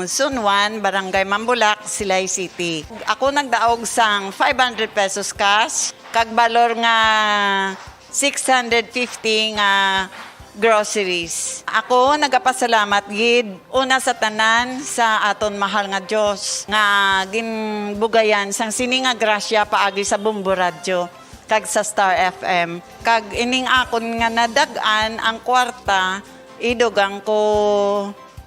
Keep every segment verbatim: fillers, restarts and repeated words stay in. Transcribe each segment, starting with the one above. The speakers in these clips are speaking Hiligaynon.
Zone one, Barangay Mambulak, Silay City. Ako nagdaog sang five hundred pesos cash, kag balor nga six hundred fifty nga groceries. Ako nagapasalamat gid una sa tanan sa aton mahal nga Dios nga ginbugayan sang sini nga grasya paagi sa Bombo Radyo kag sa Star F M. Kag ining akon nga nadag-an ang kwarta, idugang ko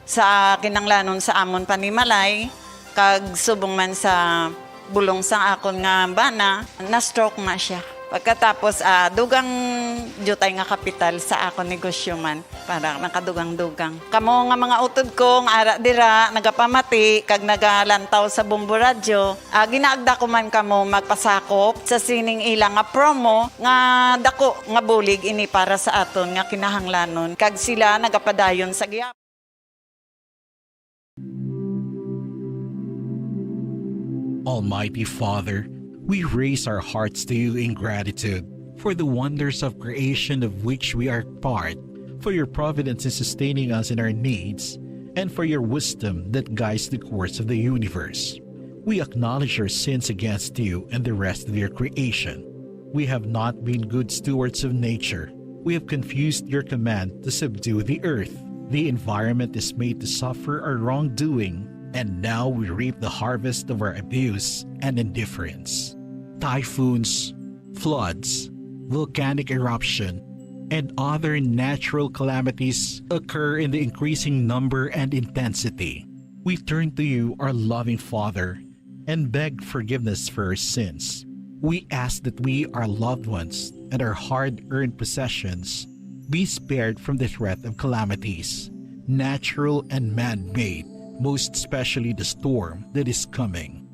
sa kinahanglanon sa amon panimalay, kag subong man sa bulong sang akon nga bana, na-stroke na siya. Pagkatapos, ah, dugang diutay nga kapital sa akon negosyo man, para nakadugang-dugang. Kamo nga mga utod ko nga ara dira, nagapamati kag nagalantaw sa Bombo Radyo, ah, ginaagda ko man kamo magpasakop sa sining ila nga promo nga dako nga bulig ini para sa aton nga kinahanglanon, kag sila nagapadayon sa gihapon. Almighty Father, we raise our hearts to you in gratitude for the wonders of creation of which we are part, for your providence in sustaining us in our needs, and for your wisdom that guides the course of the universe. We acknowledge our sins against you and the rest of your creation. We have not been good stewards of nature. We have confused your command to subdue the earth. The environment is made to suffer our wrongdoing, and now we reap the harvest of our abuse and indifference. Typhoons, floods, volcanic eruption, and other natural calamities occur in the increasing number and intensity. We turn to you, our loving Father, and beg forgiveness for our sins. We ask that we, our loved ones, and our hard earned possessions be spared from the threat of calamities, natural and man made, most especially the storm that is coming.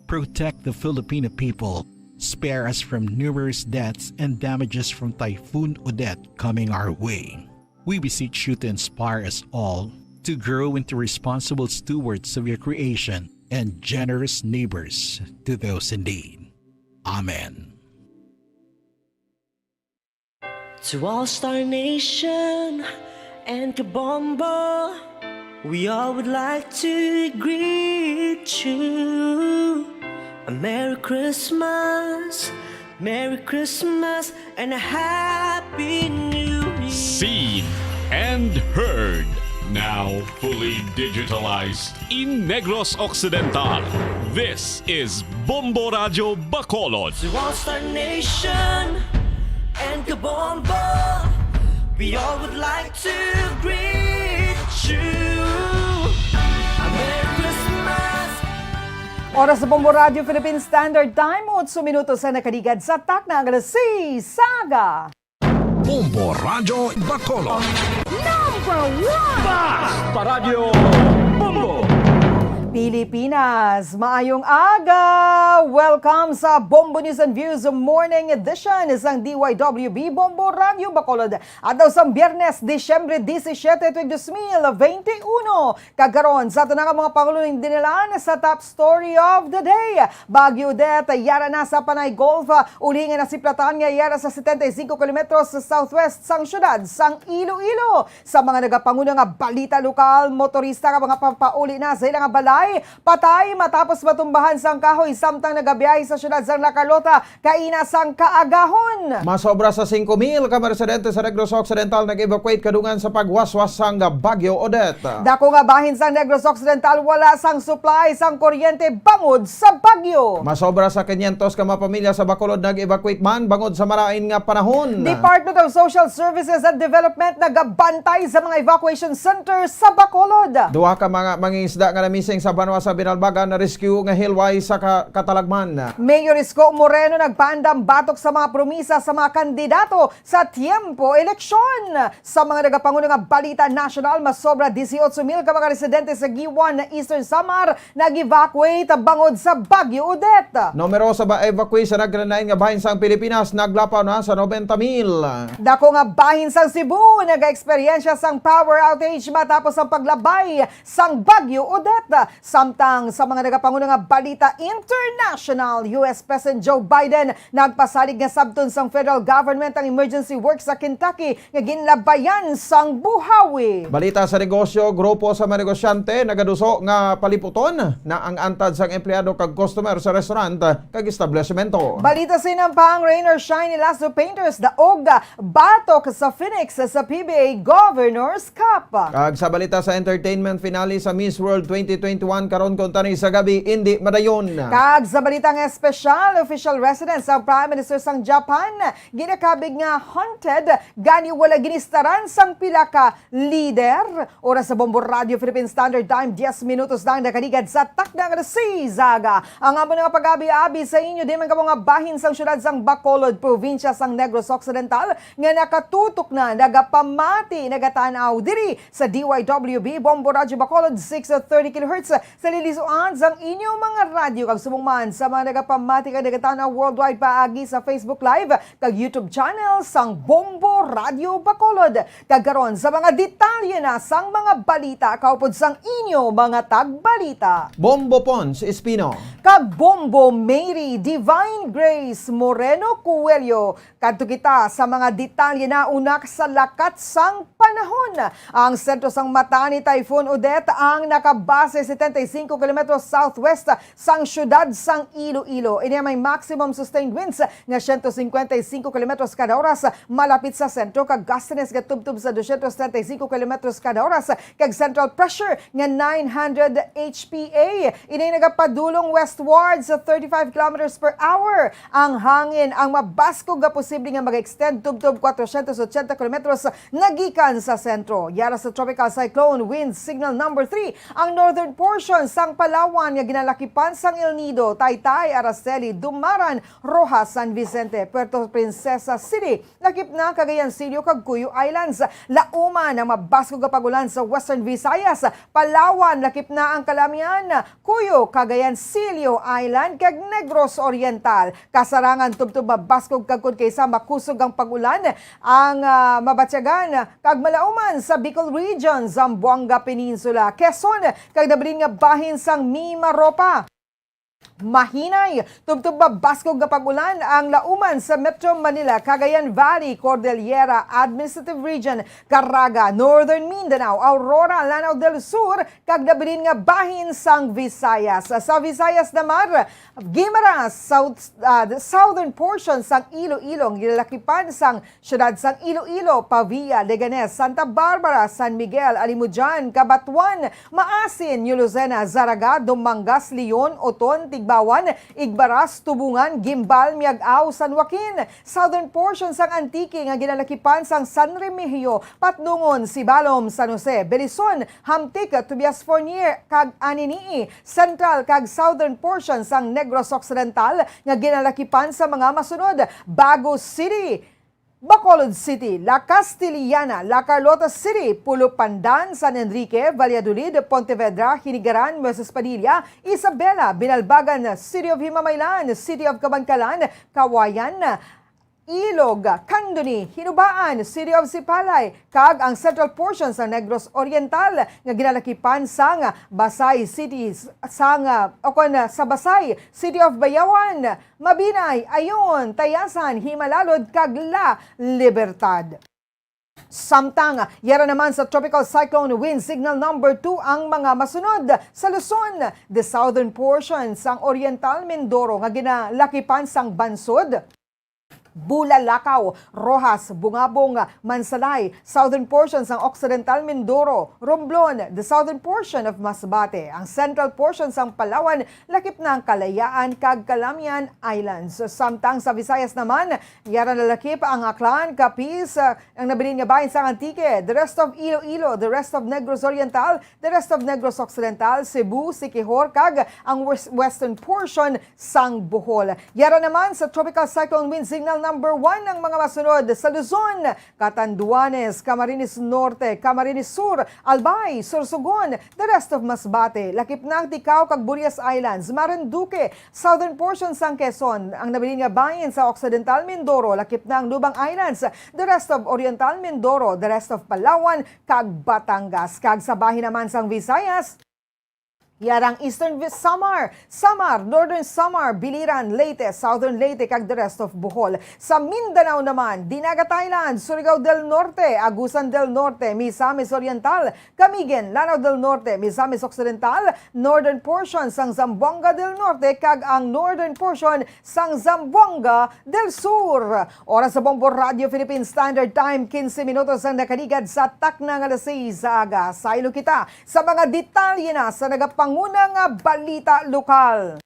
Protect the Filipino people. Spare us from numerous deaths and damages from Typhoon Odette coming our way. We beseech you to inspire us all to grow into responsible stewards of your creation and generous neighbors to those in need. Amen. To all Star Nation and Kabombo, we all would like to greet you a Merry Christmas, Merry Christmas, and a Happy New Year. Seen and heard. Now fully digitalized in Negros Occidental. This is Bombo Radyo Bacolod. To all Star Nation and Kabombo, we all would like to greet you a Merry Christmas. Oras sa Bombo Radio Philippine Standard Time, otso minutos ang nakaligad sa takna ang alas seis sa aga. Bombo Radyo Bacolod. Number one! Paradyo Bombo! Pilipinas, maayong aga! Welcome sa Bombo News and Views Morning Edition sang D Y W B Bombo Radyo Bacolod. Adlaw sang Biyernes, Disyembre disisiete, tuig dos mil veintiuno. Kag karon, sa ato na nga mga pangulo ning dinalan sa top story of the day. Bagyo Odette, yara na sa Panay Gulf, uli nga nasiplatan nga yara sa setenta y cinco kilometros sa southwest sang syudad sang Iloilo. Sa mga nagapanguna nga balita lokal, motorista nga mga papauli na sa ila nga balay, patay matapos matumbahan sang kahoy samtang nagabiyahe sa syudad sang La Carlota kaina sang kaagahon. Masobra sa singko mil ka mga residente sa Negros Occidental nag-evacuate kadungan sa pagwaswas sang Bagyo Odette. Dako nga bahin sang Negros Occidental wala sang supply sang kuryente bangod sa bagyo. Masobra sa kinyentos ka mga pamilya sa Bacolod nag-evacuate man bangod sa marain nga panahon. Department of Social Services and Development nagabantay sa mga evacuation center sa Bacolod. Duha ka mga mangingisda nga namising sa banwa sa Binalbagan na-rescue nga hilway sa ka- katalagman. Mayor Isko Moreno nagpaandam batok sa mga promisa sa mga kandidato sa tiyempo eleksyon. Sa mga nagapanguna nga balita nasyonal, masobra disiotso mil ka mga residente sa Guiuan, Eastern Samar, nag-evacuate bangod sa Bagyo Odette. Numero sa ba- evacuee sa nagkalain-lain nga bahin sang Pilipinas naglapaw na sa nobenta mil. Dako nga bahin sang Cebu nagaeksperyensya sang power outage matapos ang paglabay sang Bagyo Odette. Samtang sa mga nagapanguna nga balita international, U S President Joe Biden nagpasalig nga sabton sang federal government ang emergency work sa Kentucky nga ginlabayan sang buhawi. Balita sa negosyo, grupo sa mga negosyante nagaduso nga paliputon na ang antad sang empleyado kag customer sa restaurant kag establishmento. Balita sa inampang, rain or shine, Lasso Painters daog batok sa Phoenix sa P B A Governor's Cup. Kag sa balita sa entertainment, finale sa Miss World twenty twenty-one karon kuntani sa gabi indi madayon. Kag sa balita nga espesyal, official residence ang Prime Minister sang Japan ginakabig nga haunted gani wala ginistaran sang pila ka leader. Oras sa Bombo Radio Philippine Standard Time, diyes minutos lang nakaligad sa takna nga alas seis aga. Ang amon nga pag-abi-abi sa inyo, di man kamo nga bahin sang siyudad sang Bacolod, probinsya sang Negros Occidental, nga nakatutok na, nagapamati, nagatan-aw diri sa D Y W B, Bombo Radio Bacolod, six thirty kilohertz, sa lilisuan sang inyo mga radyo, kag subong man sa mga nagapamati kag nagatan-aw worldwide paagi sa Facebook Live kag YouTube channel sang Bombo Radio Bacolod. Kag karon sa mga detalye na sang mga balita kaupod sang inyo mga tagbalita. Bombo Pons Espino. Kag Bombo Mary Divine Grace Moreno Coelho. Kadto kita sa mga detalye na una sa lakat sang panahon. Ang sentro sang mata ni Typhoon Odette ang nakabase setenta y cinco kilometros southwest sang siyudad sang Iloilo. Ini may maximum sustained winds nga siyento cincuenta y cinco kilometros kada oras malapit sa sentro, kag gustiness nga tubtob sa dosyentos treinta y cinco kilometros kada oras, kag central pressure nga nine hundred H P A. Ini nagapadulong westward sa thirty-five kilometers per hour ang hangin. Ang mabaskog nga posible nga mag-extend tubtob kwatrocientos ochenta kilometros nagikan sa sentro. Yara sa Tropical Cyclone Wind Signal Number Three ang northern portion sang Palawan nga ginalakipan sang El Nido, Taytay, Araceli, Dumaran, Roxas, San Vicente, Puerto Princesa City, lakip na Cagayan Sirio kag Cuyo Islands. Lauman ang mabaskog nga pag-ulan sa Western Visayas, Palawan, lakip na ang Calamian, Cuyo, Cagayan Sirio Island, kag Negros Oriental. Kasarangan tubtob mabaskog kag kon kaysa makusog ang pag-ulan ang, ah, mabatyagan kag malauman sa Bicol Region, Zamboanga Peninsula, Quezon, kag nabilin nga bahin sang Mimaropa. Mahinay tubtob mabaskog nga pag-ulan ang lauman sa Metro Manila, Cagayan Valley, Cordillera Administrative Region, Caraga, Northern Mindanao, Aurora, Lanao del Sur, kag nabilin nga bahin sang Visayas. Sa Visayas naman, Guimaras, South, ah, southern portion sang Iloilo, ginalakipan sang siyudad sang Iloilo, Pavia, Leganes, Santa Barbara, San Miguel, Alimodian, Cabatuan, Maasin, New Lucena, Zarraga, Dumangas, Leon, Oton, Tigbawan, Igbaras, Tubungan, Guimbal, Miag-ao, San Joaquin, southern portion sang Antique nga ginalakipan sang San Remigio, Patnongon, Sibalom, San Jose, Belison, Hamtic, Tobias Fornier, kag Anini-y, central kag southern portion sang Negros Occidental nga ginalakipan sa mga masunod: Bago City, Bacolod City, La Castellana, La Carlota City, Pulupandan, San Enrique, Valladolid, Pontevedra, Hinigaran, Nueces Padilla, Isabela, Binalbagan, City of Himamaylan, City of Kabankalan, Cauayan, Ilog, Candoni, Hinubaan, City of Sipalay, kag ang central portion sa Negros Oriental nga ginalakipan sang Basay City, sang, o kon sa Basay, City of Bayawan, Mabinay, Ayun, Tayasan, Himalalod, kag La Libertad. Samtang, yara naman sa Tropical Cyclone Wind Signal Number Two ang mga masunod sa Luzon, the southern portion sang Oriental Mindoro nga ginalakipan sang Bansud, Bulalakaw, Roxas, Bungabong, Mansalay, southern portion sang Occidental Mindoro, Romblon, the southern portion of Masbate, ang central portion sang Palawan, lakip na ang Kalayaan kag Calamian Islands. Samtang sa Visayas naman, yara nalakip ang Aklan, Capiz, ang nabilin nga bahin sang Antique, the rest of Iloilo, the rest of Negros Oriental, the rest of Negros Occidental, Cebu, Siquijor, kag ang wes-, western portion sang Bohol. Yara naman sa Tropical Cyclone Wind Signal Number One ang mga masunod sa Luzon, Catanduanes, Camarines Norte, Camarines Sur, Albay, Sorsogon, the rest of Masbate, lakip na ang Ticao kag Burias Islands, Marinduque, southern portion sang Quezon, ang nabilin nga bahin sa Occidental Mindoro, lakip na ang Lubang Islands, the rest of Oriental Mindoro, the rest of Palawan, kag Batangas. Kag sa bahin naman sang Visayas, Yara ang Eastern Vi-, Samar, Samar, Northern Samar, Biliran, Leyte, Southern Leyte, kag the rest of Bohol. Sa Mindanao naman, Dinagat Island, Surigao del Norte, Agusan del Norte, Misamis Oriental, Camiguin, Lanao del Norte, Misamis Occidental, northern portion sang Zamboanga del Norte, kag ang northern portion sang Zamboanga del Sur. Oras sa Bombo Radio Philippine Standard Time, quince minutos ang nakaligad sa takna nga alas sais sa aga. Saylo kita sa mga detalye na sa nagapanguna nga balita lokal.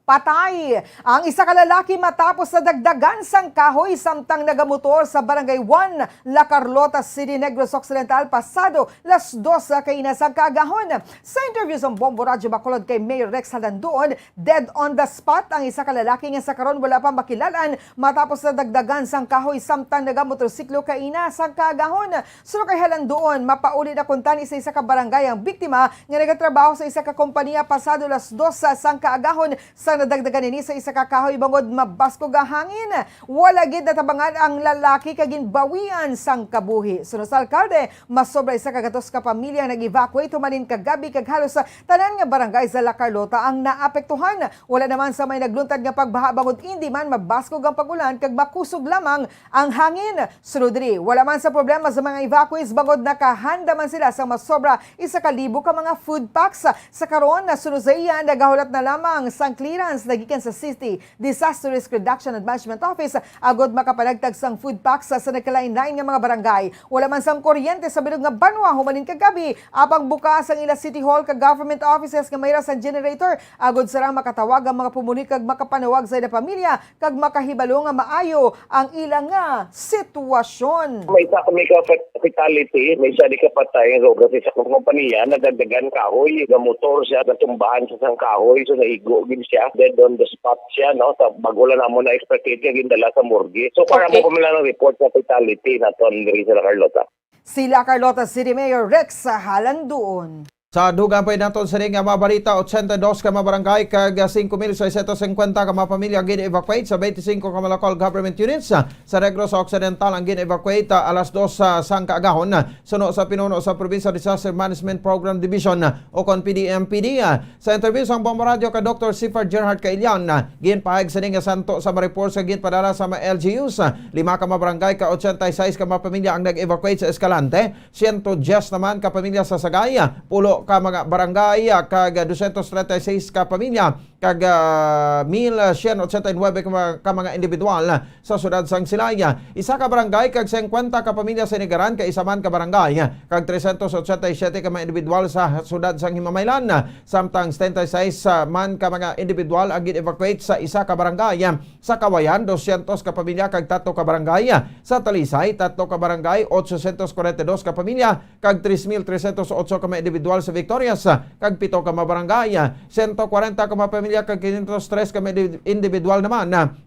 Patay ang isa ka lalaki matapos na dagdagan sang kahoy samtang nagamotor sa Barangay one, La Carlota City, Negros Occidental, pasado las dos sa kaina sang kaagahon. Sa interview sa Bombo Radyo Bacolod kay Mayor Rex Halanduon, dead on the spot ang isa ka lalaki nga sa karon wala pa makilal-an matapos na dagdagan sang kahoy samtang nagamotorsiklo kaina sang kaagahon. Suno kay Halanduon, mapauli na kuntani sa isa ka barangay ang biktima nga nagatrabaho sa isa ka kompanya pasado las dos sa sang kaagahon sang nadagdagan ini sa isa ka kahoy bangod mabaskog ang hangin. Wala gid natabangan ang lalaki kag ginbawian sang kabuhi. Suno sa alkalde, mas sobra isa ka gatos ka pamilya ang nag-evacuate humalin kagabi kag halos sa tanan nga barangay sa La Carlota ang naapektuhan. Wala naman sa may nagluntad nga pagbaha bangod indi man mabaskog ang pag-ulan kag makusog lamang ang hangin. Sunod diri, wala man sa problema sa mga evacuees bangod nakahanda man sila sa masobra isa ka libo ka mga food packs. Sa karon, nasunod sa iya, nagahulat na lamang sang clearance nagikan sa City Disaster Risk Reduction and Management Office agod makapanagtag sang food packs sa, sa nagkalain-lain nga mga barangay. Wala man sang kuryente sa bilog nga banwa humalin kagabi, apang bukas ang ila City Hall kag government offices nga may ra sang generator agod sarang makatawag ang mga pumuluyo kag makapanawag sa ila pamilya kag makahibalo nga maayo ang ila nga sitwasyon. May isa kami ka fat-, fatality, may isa di ka patay nga obra sa isa ka kompanya, nadagdagan kahoy, nga motor siya, natumbahan sa isang kahoy, so naigo gid siya, dead on the spot siya, no? Sa bago lang namo na-extricate niya, gindala sa morgue. So, para Okay. mo kami lang ng report sa fatality na ton diri sa La Carlota. Sila Carlota City Mayor Rex Halanduon. Sa dugang pa naton sini nga mga balita, ochenta y dos ka mga barangay kag, ah, singko mil seiscientos cincuenta ka mga pamilya ang gin-evacuate sa twenty-cinco ka mga local government units, ah, sa Negros Occidental ang gin-evacuate, ah, alas dos sa sangkaagahon, ah, suno sa pinuno sa Provincial Disaster Management Program Division, ah, o kon P D M P D, ah. Sa interview sang Bombo Radio kay Doktor Sifar Gerhard Kailian, ah, ginpahayag sini nga santo sa mga reports nga ginpadala sa mga L G Us, ah, lima ka mga barangay kag ochenta y seis ka mga pamilya ang nag-evacuate sa Escalante. Siyento dyes naman ka pamilya sa Sagay, pulo ka mga barangay, ah, kag dosyentos treinta y seis ka pamilya, kag, ah, mil syen ochenta y nuebe ka mga, ka mga individual sa siyudad sang Silay. Isa ka barangay kag singkwenta ka pamilya sa Inigaran, kag isa man ka barangay, kag tresyentos ochenta y siyete ka mga individual sa siyudad sang Himamaylan. Samtang setenta y seis man ka mga individual ang gin-evacuate sa isa ka barangay. Sa Kawayan, dosyentos ka pamilya kag tatlo ka barangay. Sa Talisay, tatlo ka barangay, ochocientos cuarenta y dos ka pamilya, kag tres mil trescientos ocho ka mga individual. Sa Victorias, kag pito ka mga barangay, siyento kwarenta ka mga pamilya, kag quinientos tres ka mga indi-, individual naman.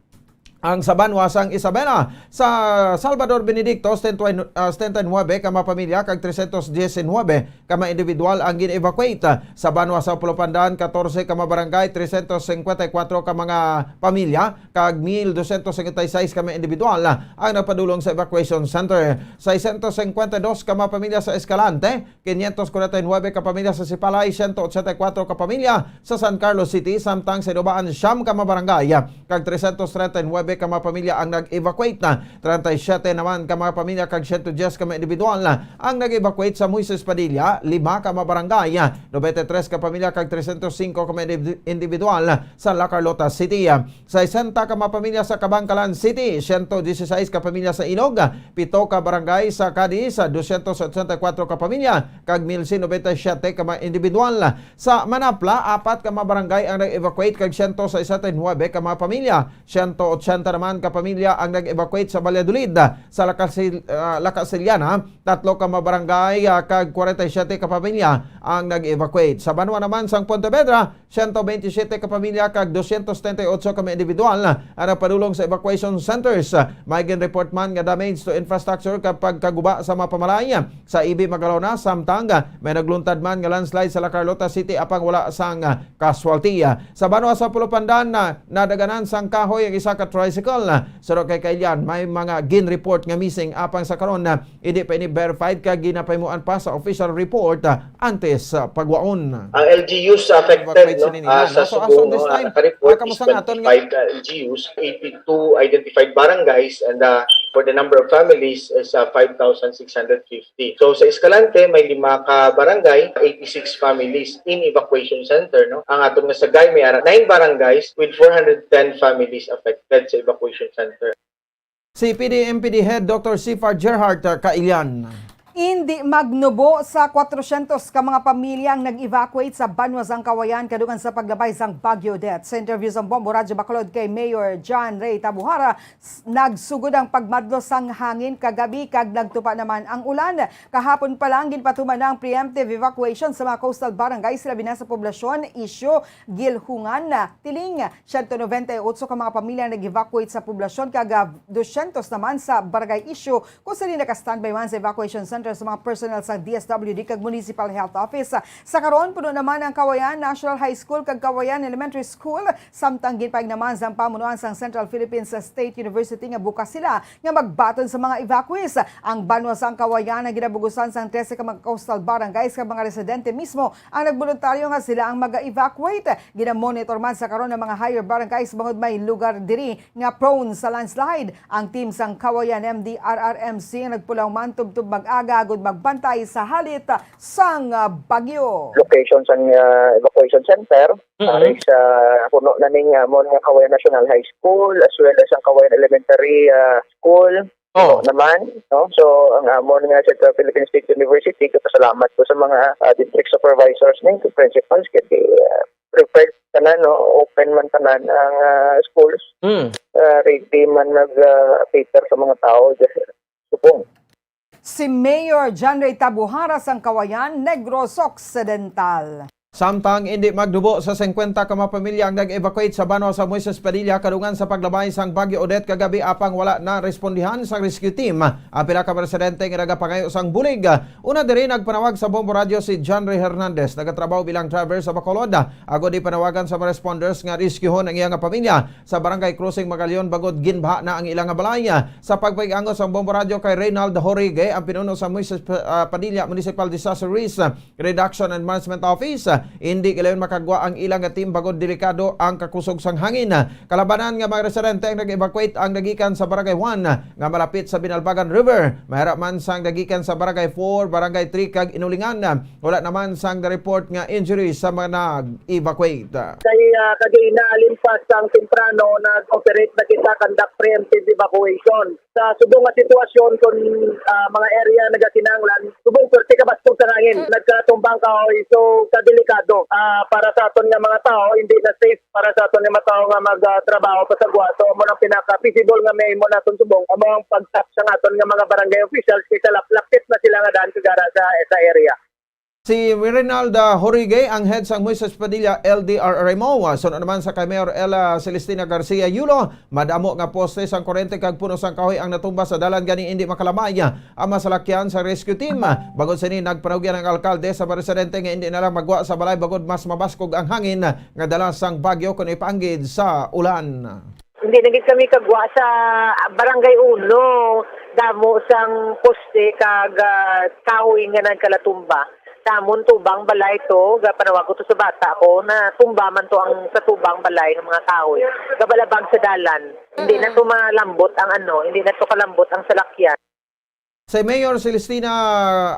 Ang sa banwa sang Isabela, sa Salvador Benedicto, setenta y nuebe ka mga pamilya, kag tresyentos diecinuebe ka mga individual ang gin-evacuate. Sa banwa sa Pulupandan, katorse ka mga barangay, tresyentos singkwenta y kuwatro ka mga pamilya, kag mil dosyentos singkwenta y seis ka mga individual ang napadulong sa evacuation center. Seiscientos singkwenta y dos ka mga pamilya sa Escalante, quinientos cuarenta y nuebe ka pamilya sa Sipalay, siyento ochenta y kuwatro ka pamilya sa San Carlos City, samtang sa Inobaan, siyam ka mga barangay kag tresyentos treinta y nuebe ka mga pamilya ang nag-evacuate na. Treinta y siete naman ka mga pamilya kag siyento dyes ka mga individual ang nag-evacuate sa Moises Padilla, lima ka mga barangay, noventa y tres ka pamilya kag tresyentos singko ka mga individ-, individual sa La Carlota City. Sesenta ka mga pamilya sa Kabankalan City, siyento dieciséis ka pamilya sa Ilog, pito ka barangay sa Cadiz, dosyentos ochenta y kuwatro ka pamilya, kag mil syen noventa y siyete ka mga individual. Sa Manapla, apat ka mga barangay ang nag-evacuate kag siyento sesenta y nuebe ka mga pamilya. Siyento ochenta naman ka pamilya ang nag-evacuate sa Valladolid. Sa La Casil-, ah, La Casillana, tatlo ka mga barangay, ah, kag kwarenta y siyete ka pamilya ang nag-evacuate. Sa banwa naman sang Pontevedra, Siyento bentisiete ka pamilya kag dosyentos treinta y ocho ka mga individual ang napadulong sa evacuation centers. May ginreport man nga damage to infrastructure kag pagkaguba sa mga pamalay. Sa Ibi, Magalona, samtang may nagluntad man nga landslide sa La Carlota City, apang wala sang casualty. Sa banwa sa Pulupandan, na nadaganan sang kahoy ang isa ka tricycle. Suno kay Kailian, may mga ginreport nga missing, apang sa karon, hindi pa ini verified kag ginapahimuan pa sa official report antes sa pagwaon. Ang L G Us affected, no? Evacuate sini nila, ah, sa no? So, as of Subo, this ah, time, naka-report ah, is kamusta nga aton nga twenty-five L G Us, eighty-two identified barangays, and, ah, for the number of families is, ah, five thousand six hundred fifty. So, sa Escalante, may lima ka barangay, eighty-six families in evacuation center, no? Ang aton nga Sagay, may ara nine barangays with four hundred ten families affected sa evacuation center. Si P D M P D Head Doctor Sifar Gerhart, uh, Kailian. Indi magnubo sa kwatrosyentos ka mga pamilya ang nag-evacuate sa banwa sang Cauayan kadugang sa paglabay sang Bagyo Odette. Sa interview sang Bombo Radyo Bacolod kay Mayor John Ray Tabuhara, s-, nagsugod ang pagmadlo sang hangin kagabi kag nagtupa naman ang ulan. Kahapon pa lang, ginpatuman na ang preemptive evacuation sa mga coastal barangays, labi na sa poblasyon Isyo, Gilhungan, Tiling. Siyento noventa y otso ka mga pamilya ang nag-evacuate sa poblasyon kag, ah, dosyentos naman sa Barangay Isyo, kung saan naka-standby man sa evacuation center sa mga personnel sa D S W D kag Municipal Health Office. Sa karon, puno naman ang Cauayan National High School kag Cauayan Elementary School, samtang ginpahayag naman sang pamunuan sang Central Philippines State University nga bukas sila nga magbaton sa mga evacuees. Ang banwa sang Cauayan ang ginabugusan sang trese ka mga coastal barangays kag mga residente mismo ang nagboluntaryo nga sila ang mag-evacuate. Ginamonitor man sa karon ang mga higher barangays bangod may lugar diri nga prone sa landslide. Ang team sang Cauayan M D R R M C ang nagpulaw man tubtob mag-aga agud magbantay sa halit sang, ah, bagyo. Location sang, ah, evacuation center, mm-mm, ari sa puno na ning amon nga Cauayan National High School as well as ang Cauayan Elementary, ah, School. Oh. Naman, no? So, ang amon nga Central Philippine State University, nagpasalamat ko sa mga, ah, district supervisors ning principals kay, ah, prepared tanan, no? Open man tanan ang, ah, schools. Mm. Ah, ready man nag, ah, cater sa mga tao dyan sa Subong. Si Mayor John Ray Tabuhara sang Cauayan, Negros Occidental. Samtang indi magnubo sa singkwenta ka mga pamilya ang nag-evacuate sa banwa sa Moises Padilla kadungan sa paglabay sang Bagyo Odette kagabi, apang wala na respondihan sang rescue team ang pila ka mga residente nga nagapangayo sang bulig. Una diri, nagpanawag sa Bombo Radyo si John Ray Hernandez, nagatrabaho bilang driver sa Bacolod, agod ipanawagan sa mga responders nga rescuehon ang iya nga pamilya sa Barangay Crossing Magalion bangod ginbaha na ang ilang nga balay. Sa pagpaig-angot sang Bombo Radyo kay Reynald Horrigue, ang pinuno sa Moises, ah, Padilla Municipal Disaster Risk Reduction and Management Office, ah, hindi gilayon makagwa ang ilang nga team bangod delikado ang kakusog sang hangin. Kalabanan nga mga residente ang nag-evacuate ang nagikan sa Barangay One nga malapit sa Binalbagan River. May ara man sang nagikan sa Barangay Four, Barangay Three kag Inulingan. Wala naman sang na-report nga injury sa mga nag-evacuate. Kay, ah, kagaina, alimpas sang temprano, nag-operate na kita, conduct preemptive evacuation. Sa subong nga sitwasyon, kung, ah, mga area nagakinahanglan, subong perti ka baskog sa hangin, mm, nagkatumba ang kahoy, so, kadelikado, ah, para sa aton nga mga tao, hindi na safe para sa aton nga mga tao nga magtrabaho pa sa gwa. So, amo nang pinaka-feasible nga may mo naton subong, amo ang pag-tap sa aton nga mga barangay officials, kay sa lap-, lapit na sila nga daan kagara sa, sa area. Si Rinalda Horrigue ang head sang Moises Padilla L D R R M O. Suno naman sa kay Mayor Ella Celestina Garcia Yulo, madamo nga poste sang kuryente kag puno sang kahoy ang natumba sa dalan, gani indi makalabay ang masalakyan sa rescue team. Bangod sini, nagpanugyan ang alkalde sa mga residente nga indi na lang magwa sa balay bangod mas mabaskog ang hangin nga dala sang bagyo kon ipaanggid sa ulan. Hindi na gid kami kagwa sa Barangay Uno. Damo sang poste kag, ah, kahoy nga nagkalatumba. Sa amon, tubang balay to, gapanawag ko to sa bata ko, na tumba man to ang sa tubang balay ng mga kahoy. Gabalabag sa dalan. Hindi na to malambot ang ano, hindi na to kalambot ang salakyan. Si Mayor Celestina,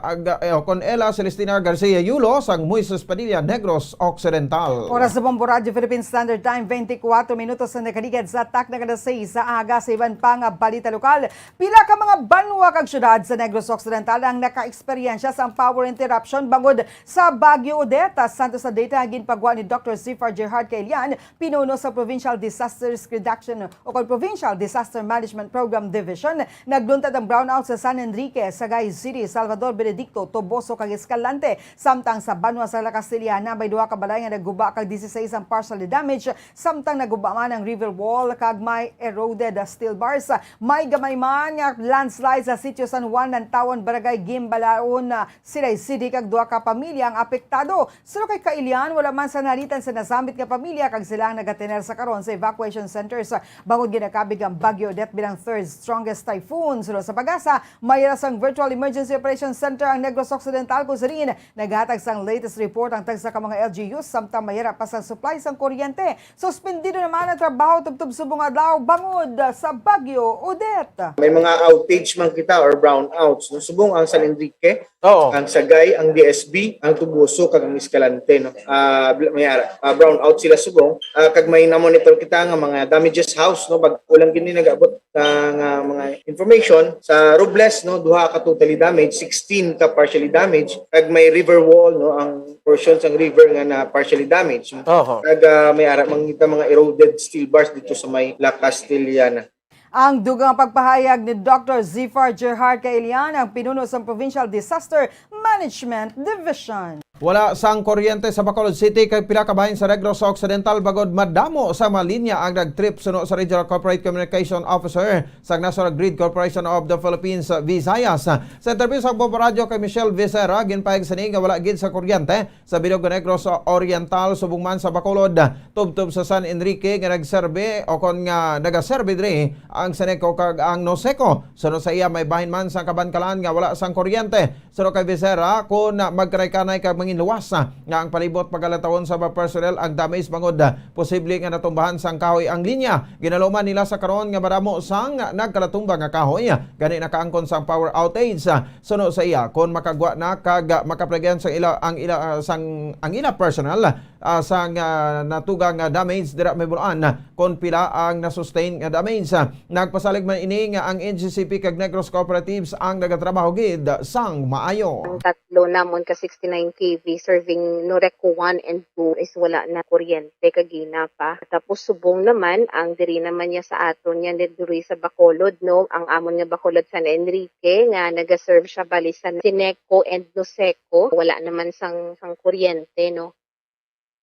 ah, Ga-, eh, kon Ella Celestina Garcia Yulo sang Moises Padilla, Negros Occidental. Oras sa Bombo Radyo Philippine Standard Time, twenty-four minutos na nakaligad sa takna kada seis sa aga. Sa iban pa nga balita lokal, pila ka mga banwa kag syudad sa Negros Occidental ang naka-eksperyensya sang power interruption bangod sa Bagyo Odette. Santos sa data nga ginpagwa ni Doctor Zifar Gerhard Kailian, pinuno sa Provincial Disaster Risk Reduction o kon Provincial Disaster Management Program Division, nagluntad ang brownout sa San Enrique Enrique, Sagay City, Salvador Benedicto, Toboso, kag Escalante. Samtang sa banwa sa La Castellana, may duha ka balay nga nagguba kag dieciséis ang partially damaged, samtang nagguba man ang river wall kag may eroded steel bars. May gamay man nga landslide sa Sitio San Juan, Lantawon, Barangay Gimbalaon, ah, Silay City, kag duha ka pamilya ang apektado. Suno kay Kailian, wala man sa nalitan sa nasambit nga pamilya kag sila ang nagatener sa karon sa evacuation centers. Bangod ginakabig ang Bagyo Odette bilang third strongest typhoon. Suno sa PAGASA, may ara sang Virtual Emergency Operation Center ang Negros Occidental, kung sa diin naghatag sang latest report ang tagsa ka mga L G Us, samtang may ara pa sang supply sang kuryente. Suspendido naman ang trabaho tubtob subong adlaw bangod sa Bagyo Odette. May mga outage man kita or brownouts, no? Subong ang San Enrique, Oo. ang Sagay, ang D S B, ang Toboso, kag ang Escalante, no? Ah, bl-, may ara, ah, brownout sila subong. Ah, kag may na-monitor kita nga mga damages house, no? Bag-o lang gini nag-abot na nga mga information. Sa Robles, no, duha ka totally damaged, sixteen ka partially damaged, kag may river wall, no, ang portion sang river nga na partially damaged. Oho. Kag, ah, may ara man kita mga eroded steel bars dito sa may La Castellana. Ang dugang pagpahayag ni Doctor Zifar Gerhard Kailian, ang pinuno sang Provincial Disaster Management Division. Wala sang kuryente sa Bacolod City kay pila ka bahin sa Negros Occidental, bangod madamo sa mga linya ang nag-trip, suno sa Regional Corporate Communication Officer sang National Grid Corporation of the Philippines, Visayas. Sa interview sa Bombo Radyo kay Michelle Vicera, ginpahayag sini nga wala gid sa kuryente sa bilog nga Negros Oriental, subong man sa Bacolod, tubtob sa San Enrique nga nagserbe o kon nga nagaserbe diri ang Seneco kag ang Noseco. Suno sa iya, may bahin man sang Kabankalan nga wala sang kuryente. Suno kay Becerra, kun magkanay-kanay kag manginluwas nga ang palibot, pagalatawon sa mga personnel ang damage bangod posible nga natumbahan sang kahoy ang linya. Ginaluman nila sa karon nga madamo sang nagkalatumba nga kahoy, gani nakaangkon sang power outage. Suno sa iya, kon makagwa na kag makaplagyan sang ila, ang ila, sang, ang ila personnel, ah, sang, ah, natuga nga damage dira may bulaan, kon pila ang na-sustain nga damage. Nagpasalig man ini nga ang N G C P kag Negros Cooperatives ang nagatrabaho gid sang maayo. Ang tatlo namon ka sixty-nine K V serving Noreco one and two is wala na kuryente kagina pa. Tapos subong naman ang diri naman niya sa aton niya diri sa Bacolod, no, ang amon nga Bacolod San Enrique nga nagaserve siya bali sa Seneco and Noseco, wala naman sang, sang kuryente, no.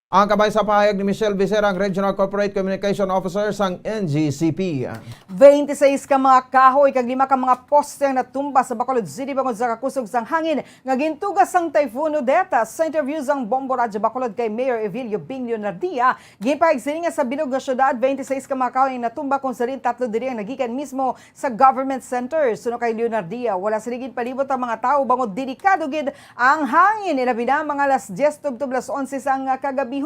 Ang kabay sa pahayag ni Michelle Becerra, ang Regional Corporate Communication Officer sang N G C P. Twenty-six ka mga kahoy kag lima ka mga poste ang natumba sa Bacolod City bangod sa kakusog sang hangin nga gintuga sang Typhoon Odette. Sa interview sang Bombo Radyo Bacolod kay Mayor Evilio Bing Leonardia, ginpahayag sini nga sa bilog nga syudad, twenty-six ka mga kahoy ang natumba, kung sa diin tatlo diri ang nagikan mismo sa government center. Suno kay Leonardia, wala sini ginpalibot ang mga tawo bangod delikado gid ang hangin, ilabi na mga alas diyes tubtob alas onse sang kagabihon.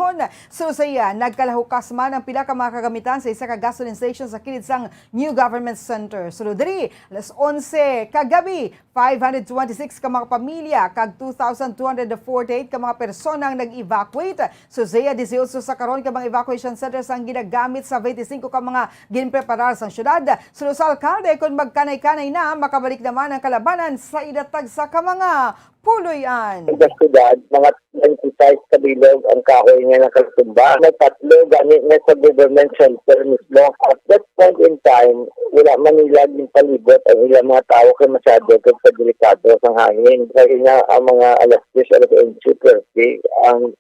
Suno sa iya, nagkalahukas man ang pila ka mga kagamitan sa isa ka gasoline station sa kilid sang New Government Center. Suno diri, alas onse kagabi, five hundred twenty-six ka mga pamilya kag two thousand two hundred forty-eight ka mga persona ang nag-evacuate. Suno sa iya, dieciocho sa karon ka mga evacuation centers ang ginagamit sa twenty-cinco ka mga ginpreparar sang syudad. Suno sa alkalde, kon magkanay-kanay na, makabalik naman ang kalabanan sa ila tagsa ka mga puloy-an. Sa syudad, mga twenty-five ka bilog ang kahoy nga nakatumba. May tatlo gani nga sa government center mismo. At that point in time, wala man nila ginpalibot ang ilang mga tawo kay masyado kag sa delikado sang hangin. Kaya nga ang mga alas diyes, alas onse thirty, ang,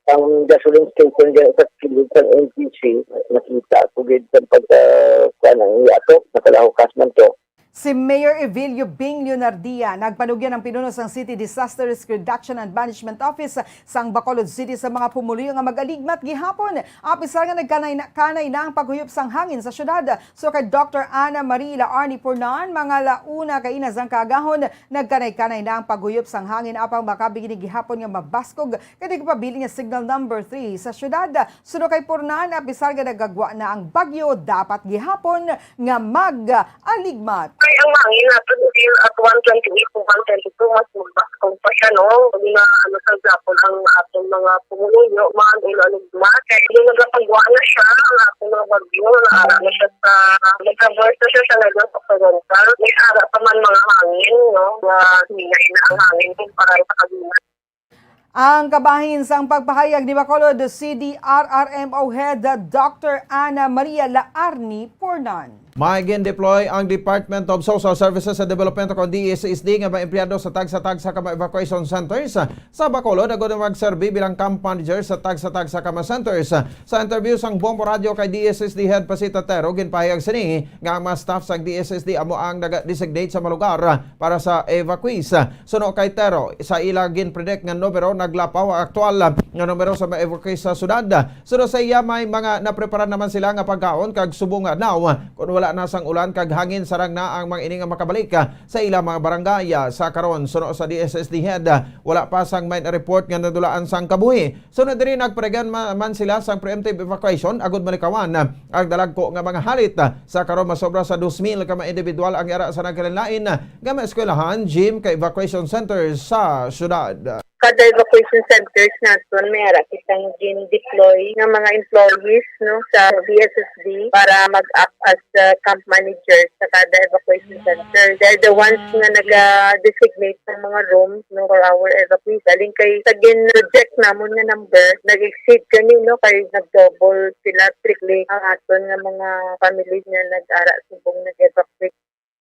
ang gasoline station dyan sa kilid sang N T C, nakita ko gid sa pagka, kuwan, ang yato, nakalahukas man to. Si Mayor Evilio Bing Leonardia, nagpanugyan ang pinuno sang City Disaster Risk Reduction and Management Office sang Bacolod City sa mga pumuluyo nga mag-aligmat gihapon. Apisar nga nagkanay na, kanay na ang paghuyop sang hangin sa syudad. So kay Doctor Ana Marie Laarni Pornan, mga la una kaina sang kaagahon, nagkanay-kanay na ang paghuyop sang hangin apang makabig ini gihapon nga mabaskog kay nagpabilin nga signal number three sa syudad. Suno kay Pornan, apisar nga nagagwa na ang bagyo, dapat gihapon nga mag-aligmat. Kay ang hangin naton is at one twenty-eight to one twenty-two, mas magbaskog pa siya, no? Kung na, ano, sa example, ang aton mga pumuluyo, man, ulo, ano, duha. Kay yung nagapagwa na siya, ang aton mga bagyo, naara na siya sa, nag-traverse na siya sa Negros Occidental. May ara pa man mga hangin, no? Nga hinay na ang hangin kumpara sa kagina. Ang kabahin sang pagpahayag ni Bacolod C D R R M O Head Doctor Ana Maria Laarni Pornan. May gin-deploy ang Department of Social Services and Development o D S S D nga mga empleyado sa tagsa-tagsa ka mga evacuation centers sa Bacolod agod nga magserbi bilang camp manager sa tagsa-tagsa ka mga centers. Sa interview sang Bombo Radio kay D S S D Head Pasita Tero, ginpahayag sini nga ang mga staff sang D S S D amo ang naga-designate sa mga lugar para sa evacuees. Suno kay Tero, sa ila gin-predict nga numero, naglapaw ang aktual nga numero sa mga evacuees sa syudad. Suno sa iya, may mga naprepara naman sila nga pagkaon kag subong nga adlaw, kon wala na sang ulan kag hangin, sarang na ang mga ini nga makabalik sa ila mga barangay. Sa karon, suno sa D S S D Head, wala pa sang may report nga nadulaan sang kabuhi. Sunod diri, nagpadagan ma-, man sila sang preemptive evacuation agud malikawan ang dalagko nga mga halit. Sa karon, masobra sa dos mil ka mga individual ang yara sa nagkalain-lain nga mga eskwelahan, gym, ka evacuation centers sa syudad. Kada evacuation centers naton, may ara kitang gin-deploy nga mga employees, no, sa D S S D para mag-act as uh, camp manager sa kada evacuation center. They're the ones nga naga-designate ng mga rooms, no, for our evacuees. Galing kay sa gin-project namon nga number, nag-exceed kani, no, kay nag-double sila, triple ang aton nga mga families nga nag-ara subong nag-evacuate.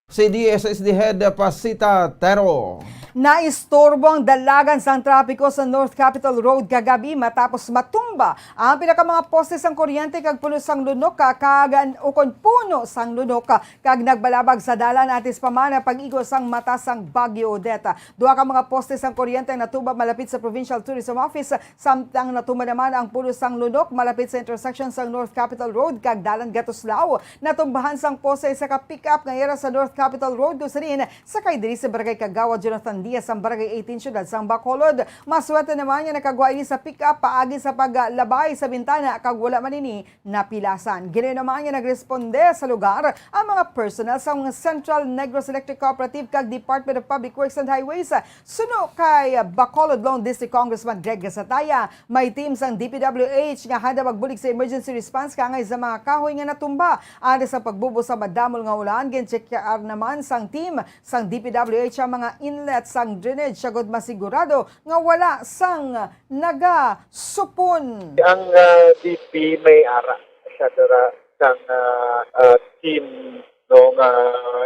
Si D S S D Head Pasita Tero. Naistorbo ang dalagan sang trapiko sa North Capitol Road kagabi matapos matumba ang pila ka mga poste sang kuryente kag puno sang lunok ka-, kag ukon puno sang lunok kag nagbalabag sa dalan antes pa man ang pag-igo sang mata sang Bagyo Odette. Duha ka mga poste sang kuryente ang natumba malapit sa Provincial Tourism Office, samtang natumba naman ang puno sang lunok malapit sa intersection sang North Capitol Road kag Dalan Gatuslao. Natumbahan sang poste isa ka pick-up nga yara sa North Capitol Road, kung sa diin sakay diri sa Barangay Kagawa Jonathan Diaz, ang Barangay eighteen, Siyudad sang Bacolod. Maswerte naman nga nakagwa ini sa pick-up paagi sa paglabay sa bintana kag wala man ini napilasan. Ginuyo naman nga nagresponde sa lugar ang mga personnel sang Central Negros Electric Cooperative kag Department of Public Works and Highways. Suno kay Bacolod Lone District Congressman Greg Gasataya, may team sang D P W H nga handa magbulig sa emergency response kaangay sa mga kahoy nga natumba. Antes sa pagbubo sa madamol nga ulan, gincheckar naman sang team sang D P W H ang mga inlet sang drainage agud masigurado nga wala sang nagasupon. Ang, ah, D P may ara siya dira sang, ah, ah, team, no, nga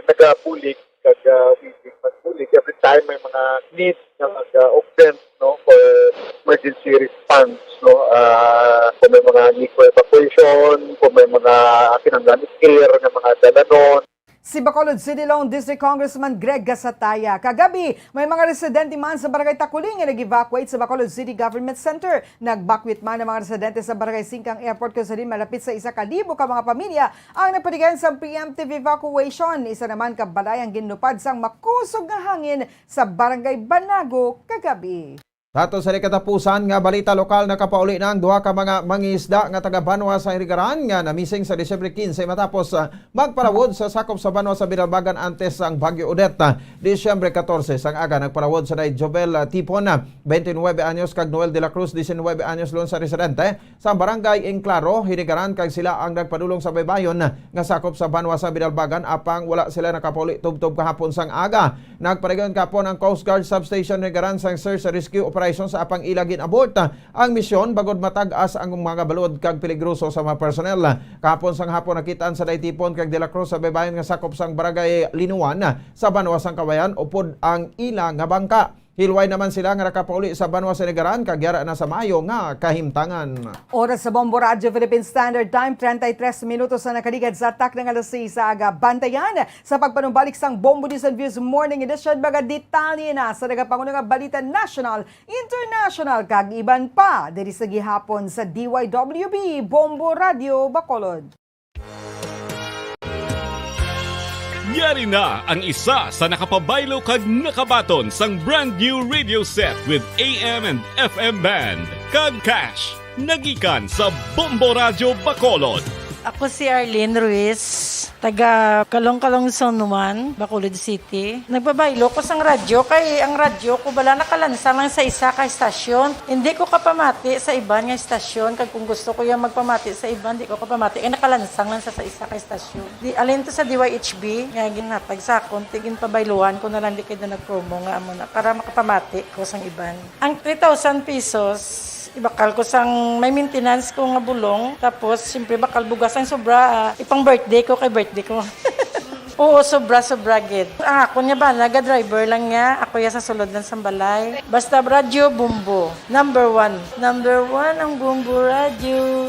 nagabulig kag, ah, willing magbulig every time may mga need nga mag, ah, augment, no, for emergency response, no, ah, kung may mga need for evacuation, kung may mga kinahanglan i-clear nga mga dalanon. Si Bacolod City Lone District Congressman Greg Gasataya. Kagabi, may mga residente man sa Barangay Takuling nga nag-evacuate sa Bacolod City Government Center. Nagbakwit man ang mga residente sa Barangay Singkang Airport, kung sa diin malapit sa isa ka libo ka mga pamilya ang napatigan sa preemptive evacuation. Isa naman ka balay ang ginlupad sang makusog nga hangin sa Barangay Banago kagabi. Sa aton sa katapusan nga balita lokal, nakapauli na ang duha ka mga mangisda nga taga banwa sa Hirigaran nga namising sa Disyembre quince matapos, ah, magparawod sa sakop sa banwa sa Binalbagan antes sang Bagyo Odette. Disyembre catorce sang aga, nagparawod sanay Jovel, ah, Tipon, ah, twenty-nine anyos, kag Noel de la Cruz, diecinueve anyos, lon sa residente sa Barangay Enclaro, Hirigaran, kag sila ang nagpadulong sa baybayon nga sakop sa banwa sa Binalbagan, apang wala sila nakapauli tubtob kahapon sang aga. Nagpadayon kahapon ang Coast Guard Substation Hirigaran sang search and rescue operation, sa apang ila gin-abort ang misyon bangod matag-as ang mga balod kag peligroso sa mga personnel. Kahapon sang hapon, nakit-an sanay Tipon kag De La Cruz sa baybayon nga sakop sang Barangay Linuan sa banwa sang Cauayan upod ang ila nga bangka. Hilway naman sila nga nakapauli sa banwa sa Hirigaran kag yara na sa maayo nga kahimtangan. Oras sa Bombo Radyo Philippine Standard Time, treinta y tres minutos na nakaligad sa takna nga alas seis sa aga. Bantayan sa pagpanumbalik sang Bombo News and Views Morning Edition, mga detalye na sa nagapanguna nga balita national, international, kag iban pa diri sa gihapon sa D Y W B Bombo Radyo Bacolod. Yari na ang isa sa nakapabaylo kag nakabaton sang brand new radio set with A M and F M band kag cash, nagikan sa Bombo Radyo Bacolod. Ako si Arlene Ruiz, taga Kalong-Kalong Zone one, Bacolod City. Nagpabaylo ko sang radyo kay ang radyo ko bala nakalansang lang sa isa ka estasyon. Hindi ko kapamati sa iban nga estasyon, kag kung gusto ko yung magpamati sa iban, di ko kapamati kay nakalansang lang sa, sa isa ka estasyon. Di, alin to sa D Y H B nga ginhatag sa akon, ti ginpabayluan ko na lang, di kay na nagpromo nga amo na para makapamati ko sang iban. Ang three thousand pesos, Ibakal ko sang may maintenance ko nga bulong, tapos siyempre bakal bugas ang sobra, ah, ipang birthday ko kay birthday ko. Oo, sobra, sobra gid. Ang ako niya ba, naga-driver lang niya, ako ya sa sulod lang sa balay. Basta radyo, Bombo. Number one. Number one ang Bombo Radyo.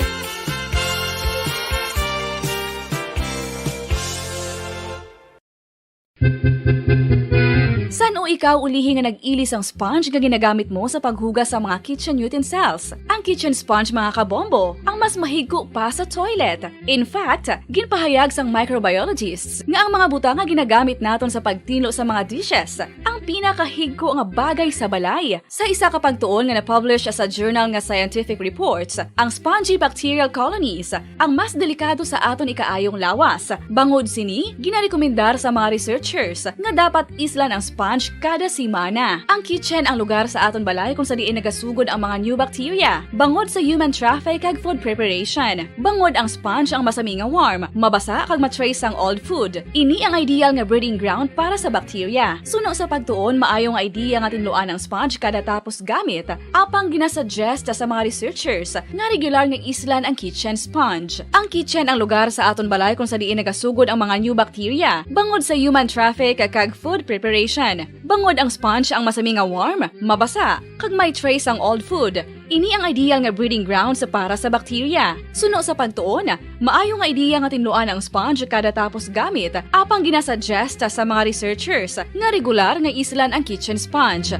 San-o ikaw ulihi nga nag-ili sang sponge nga ginagamit mo sa paghugas sa mga kitchen utensils? Ang kitchen sponge, mga kabombo, ang mas mahigko pa sa toilet. In fact, ginpahayag sang microbiologists nga ang mga butang nga ginagamit naton sa pagtinlo sa mga dishes ang pinakahigko nga bagay sa balay. Sa isa ka pagtuon nga na-publish sa journal nga Scientific Reports, ang spongy bacterial colonies ang mas delikado sa aton ikaayong lawas. Bangod sini, ginarekomendar sa mga researchers nga dapat islan ang sponge kada semana. Ang kitchen ang lugar sa aton balay kung sa diin nagasugod ang mga new bacteria, bangod sa human traffic kag food preparation. Bangod ang sponge ang masami nga warm, mabasa kag ma-trace ang old food. Ini ang ideal nga breeding ground para sa bacteria. Suno sa pagtuon, maayo nga idea nga tinluan ang sponge kada tapos gamit. Apang ginasuggest sa mga researchers nga regular nga islan ang kitchen sponge. Ang kitchen ang lugar sa aton balay kung sa diin nagasugod ang mga new bacteria, bangod sa human traffic kag food preparation. Bangod ang sponge ang masami nga warm, mabasa, kag may trace ang old food. Ini ang ideal nga breeding grounds para sa bacteria. Suno sa pagtuon, maayo nga idea nga tinluan ang sponge kada tapos gamit, apang ginasuggest sa mga researchers nga regular nga islan ang kitchen sponge.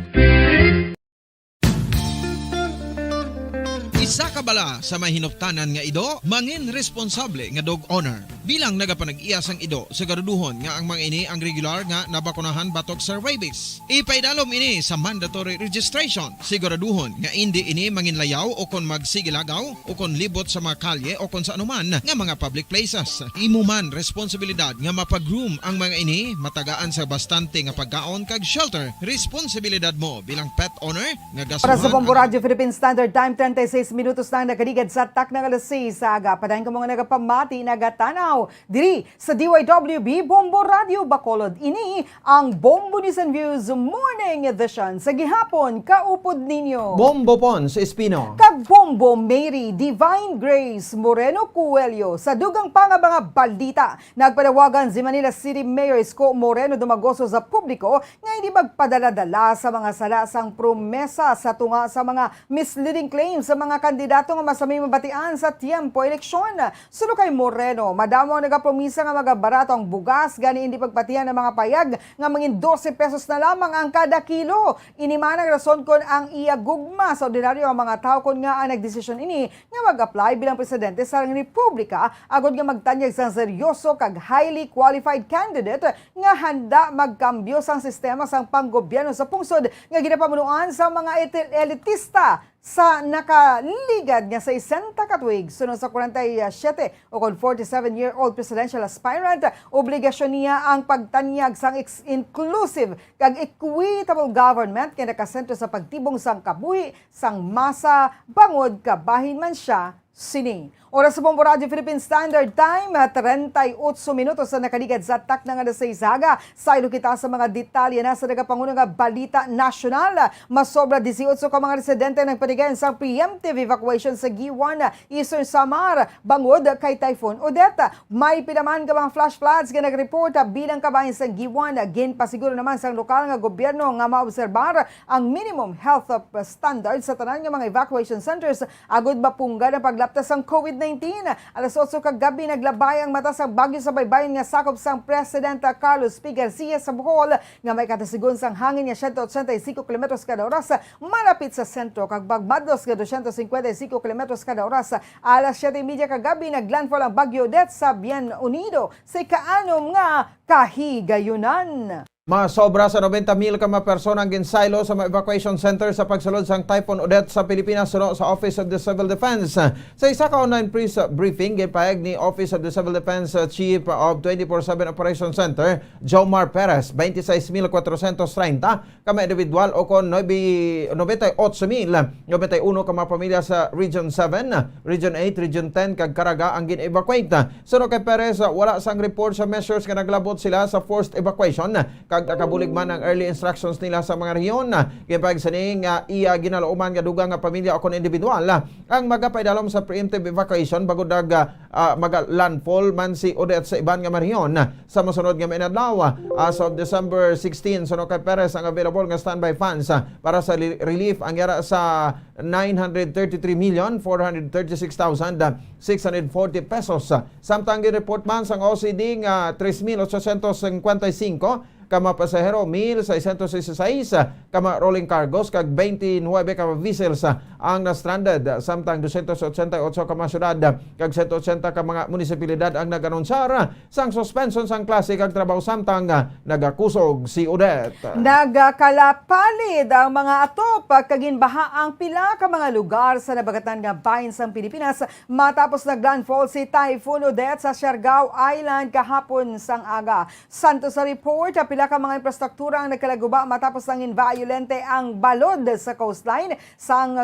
Isa ka bala sa may hinuptanan nga ido, mangin responsable nga dog owner. Bilang nagapanag-iya sang ido, siguraduhon nga ang mga ini ang regular nga nabakunahan batok sa rabies. Ipaidalom ini sa mandatory registration. Siguraduhon nga indi ini manginlayaw o kon magsigilagaw o kon libot sa mga kalye o kon sa anuman nga mga public places. Imo man responsibilidad nga mapag-groom ang mga ini, matagaan sa bastante nga pagkaon kag shelter. Responsibilidad mo bilang pet owner nga Para sa gasuhan Bombo ang Radyo Philippine Standard Time, treinta y seis minutos na ang nakaligad sa takna nga alas seis sa aga. Padayon kamo nga nagapamati, nagatanaw diri sa D Y W B Bombo Radyo Bacolod. Ini ang Bombo News and Views Morning Edition. Sa gihapon, kaupod ninyo Bombo Pons Espino. Kag Bombo Mary Divine Grace Moreno Coelho. Sa dugang pa nga mga balita, nagpanawagan si Manila City Mayor Isko Moreno Dumagoso sa publiko nga hindi magpadala-dala sa mga sala sang promesa sa tunga sa mga misleading claims sa mga kandidato nga masami mabatian sa tiyempo eleksyon. Suno kay Moreno, madamo ang nagapromisa nga magabarato ang bugas, gani hindi pagpatihan ang mga payag nga mangin dose pesos na lamang ang kada kilo. Ini man ang rason kon ang iya gugma sa ordinaryo nga mga tawo kon ngaa nagdesisyon ini nga mag-apply bilang presidente sa Republika, agod nga magtanyag sang seryoso kag highly qualified candidate nga handa magkambyo sang sistema sang panggobyerno sa pungsod nga ginapamunuan sa mga etil-, elitista sa nakaligad nga sesenta ka tuig. Suno sa kwarenta y siyete o kon forty-seven-year-old presidential aspirant, obligasyon niya ang pagtanyag sang ex-, inclusive kag equitable government nga nakasentro sa pagtibong sang kabuhi sang masa, bangod kabahin man sia sini. Oras sa Bombo Radyo Philippine Standard Time, treinta y ocho minutos na nakaligad sa takna nga alas seis sa aga. Saylo kita sa mga detalye na sa nagapangulo nga balita nasyonal. Masobra dieciocho ka mga residente ang nagpatigayon sa preemptive evacuation sa Guiuan, Eastern Samar, bangod kay Typhoon Odette. May pila man ka mga flash floods nga nag-report bilang kabahin sa Guiuan. Ginpasiguro naman sang lokal nga gobyerno nga maobserbar ang minimum health standards sa tanan nga mga evacuation centers agud mapunggad ang paglapta sang COVID nineteen. Alas otso kagabi, naglabay ang mata sang bagyo sa baybayon nga sakop sang President Carlos P. Garcia sa Bohol, nga may katasigon sang hangin nga siyento otsenta y singko kilometros kada oras malapit sa sentro, kag magmadlos nga dosyentos singkwenta y singko kilometros kada oras. Alas siyete y media kagabi, naglandfall ang Bagyo Odette sa Bien Unido sa ikaanom nga kahigayunan. Masobra sa nobenta mil ka mga persona ang ginsaylo sa mga evacuation center sa pagsulod sang Typhoon Odette sa Pilipinas, suno sa Office of the Civil Defense. Sa isa ka online press briefing, ginpahayag ni Office of the Civil Defense, uh, Chief of twenty-four seven Operations Center, Jomar Perez, twenty-six mil kwatro siyento treinta ka mga individual o kon nuebe, nobenta y ocho mil nobenta y uno ka mga pamilya sa Region seven, Region eight, Region ten, kag Caraga ang gin-evacuate. Suno kay Perez, wala sang report sa measures nga naglabot sila sa forced evacuation. Ag nakabulig man ang early instructions nila sa mga rehiyon, ah, ginpahayag sini nga iya ginalauman nga dugang nga pamilya o kon individual, ah, ang magapaidalom sa preemptive evacuation bangod nag, ah, ah, maga-landfall man si Odette sa iban nga mga rehiyon. Sa masunod nga mga inadlaw, ah, as of December sixteen, suno kay Perez ang available nga standby funds, ah, para sa li-, relief ang yara sa nine hundred thirty-three million four hundred thirty-six thousand six hundred forty pesos. Samtang gin-report man sang O C D nga tres mil ochocientos cincuenta y cinco ka mga pasahero, mil seiscientos dieciséis ka mga rolling cargos, kag twenty-nine ka mga vessels ang na-stranded, samtang doscientos ochenta y ocho ka mga syudad kag sento ochenta ka mga munisipalidad ang nag-anunsyar sang suspension sang klase kag trabaho samtang nagakusog si Odette. Nagkalapalid ang mga atop kag ginbaha ang pila ka mga lugar sa nabagatan nga bahin sang Pilipinas matapos nag-landfall si Typhoon Odette sa Siargao Island kahapon sang aga. Santo sa report, pila ka mga infrastruktura ang nagkalaguba matapos nangin bayolente ang balod sa coastline sang